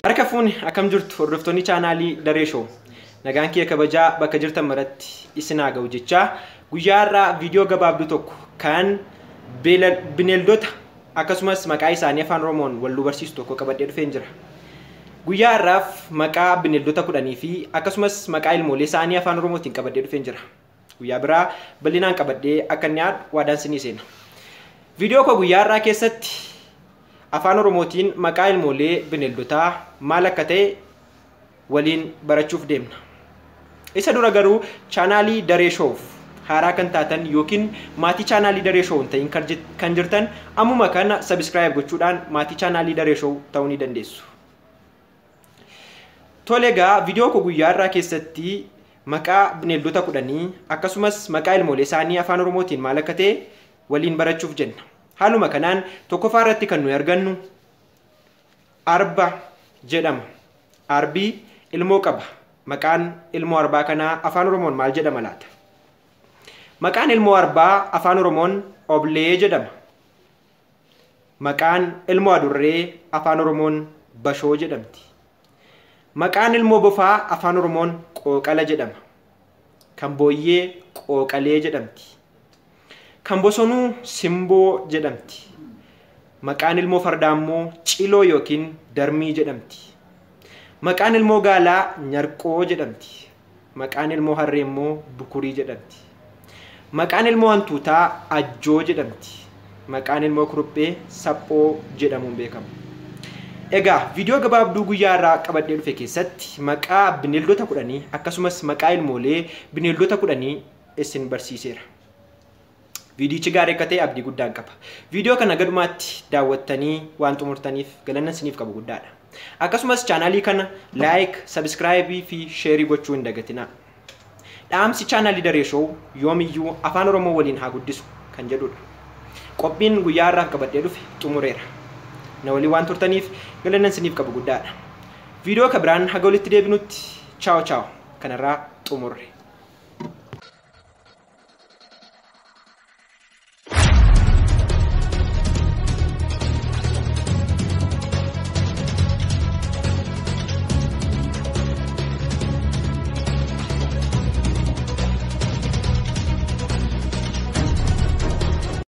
Harka fuuni akkam jirtu hordoftoonni chaanaalii Daree Show. Nagaan kiyya kabajaa bakka jirtan maratti isin haa ga'u jechaa guyyaa har'aa viidiyoo gabaabduu tokko kan bineeldota akkasumas maqaa isaanii afaan Oromoon wal nu barsiisu tokko qabadhee dhufeen jira. Guyyaa har'aaf maqaa bineeldota 10 fi akkasumas maqaa ilmoolee isaanii afaan Oromootiin qabadhee dhufeen jira. Guyyaa biraa bal'inaan qabadhee akka inni haadhu waadaan sinii seena. Viidiyoo koo guyyaa har'aa keessatti afaan Oromootiin maqaa ilmoolee bineeldotaa maal akka ta'e waliin barachuuf deemna. Isa dura garuu chaanaalii Daree Showf haaraa kan taatan yookiin maatii chaanaalii Daree Show hin ta'in kan jirtan ammuma kana subscribe gochuudhaan maatii chaanaalii Daree Show ta'uu ni dandeessu. Tole egaa viidiyoo koo guyyaa har'aa keessatti maqaa bineeldota 10 akkasumas maqaa ilmoolee isaanii afaan Oromootiin maal akka ta'e waliin barachuuf jenna. Haaluma kanaan tokkoffaa irratti kan nuyi argannu arba jedhama. Arbi ilmoo qaba. Maqaan ilmoo arbaa kanaa afaan Oromoon maal jedhama laata? Maqaan ilmoo arbaa afaan Oromoon oblee jedhama. Maqaan ilmoo adurree afaan Oromoon bashoo jedhamti. Maqaan ilmoo bofaa afaan Oromoon qooqala jedhama. Kan booyyee qooqalee jedhamti. Kan bosonuu simboo jedhamti. Maqaan ilmoo fardaa immoo ciloo yookiin darmii jedhamti. Maqaan ilmoo gaalaa nyarqoo jedhamti. Maqaan ilmoo harree immoo bukurii jedhamti. Maqaan ilmoo hantuutaa ajjoo jedhamti. Maqaan ilmoo kuruphee saphoo jedhamuun beekama. Egaa viidiyoo gabaabduu guyyaa irraa qabadhee dhufe keessatti maqaa bineeldota 10 akkasumas maqaa ilmoolee bineeldota 10 isin barsiiseera. Viidiyichi gaarii akka ta'e abdii guddaan qaba. Viidiyoo kana gadumaatti daawwattanii waan xumurtaniif galanna isiniif qabu guddaadha. Akkasumas chaanaalii kana like, subscribe fi share gochuu hin dagatinaa. Dhaamsi chaanaalii Daree Show yoomiyyuu afaan Oromoo waliin haa guddisu kan jedhudha. Qophiin guyyaa har'aaf qabadhee dhufe xumureera. Na waliin waan turtaniif galanna isiniif qabu guddaadha. Viidiyoo ka biraan haga walitti deebinutti chaaw chaaw kanarraa xumurre.